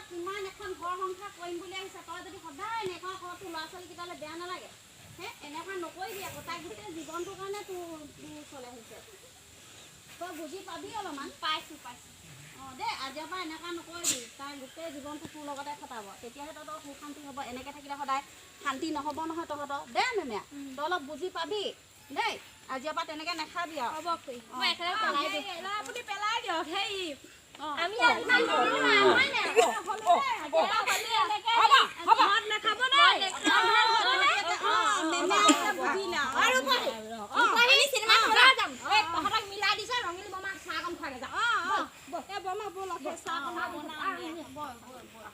তই কিমান এখন ঘৰ সংসাৰ কৰিম বুলি আহিছ, তই যদি সদায় এনেকুৱা কৰ, তোৰ ল'ৰা ছোৱালীকেইটালৈ বেয়া নালাগে হে? এনেকুৱা নকৰিবি আকৌ। তাই গোটেই জীৱনটোৰ কাৰণে তোৰ ওচৰলৈ আহিছে। তই বুজি পাবি অলপমান। পাইছোঁ, পাইছোঁ। অঁ দেই, আজিৰ পৰা এনেকুৱা নকৰিবি। তাই গোটেই জীৱনটো তোৰ লগতে খটাব, তেতিয়াহে তহঁতৰ সুখ শান্তি হ'ব। এনেকৈ থাকিলে সদায় শান্তি নহ'ব নহয় তহঁতৰ। দেই মেমেয়া, তই অলপ বুজি পাবি দেই। আজিৰ পৰা তেনেকৈ নাখাবি আৰু। হ'ব খুৰী, মই একেলগে পেলাই দিম। আপুনি পেলাই দিয়ক হেই। আমি ইমান সৰু নহয় নে? মদ নাখাব দেই। মেমেয়া বুজিলে আৰু। আমি চিনেমা চাবলৈ যাম। এই তহঁতক মিলাই দিছে, ৰঙিল বমাক চাহ অকণ খুৱাগে যা। এই বমা, ব'ল, চাহ অকণ বনাওঁ। ব'ল, ব'ল, ব'ল।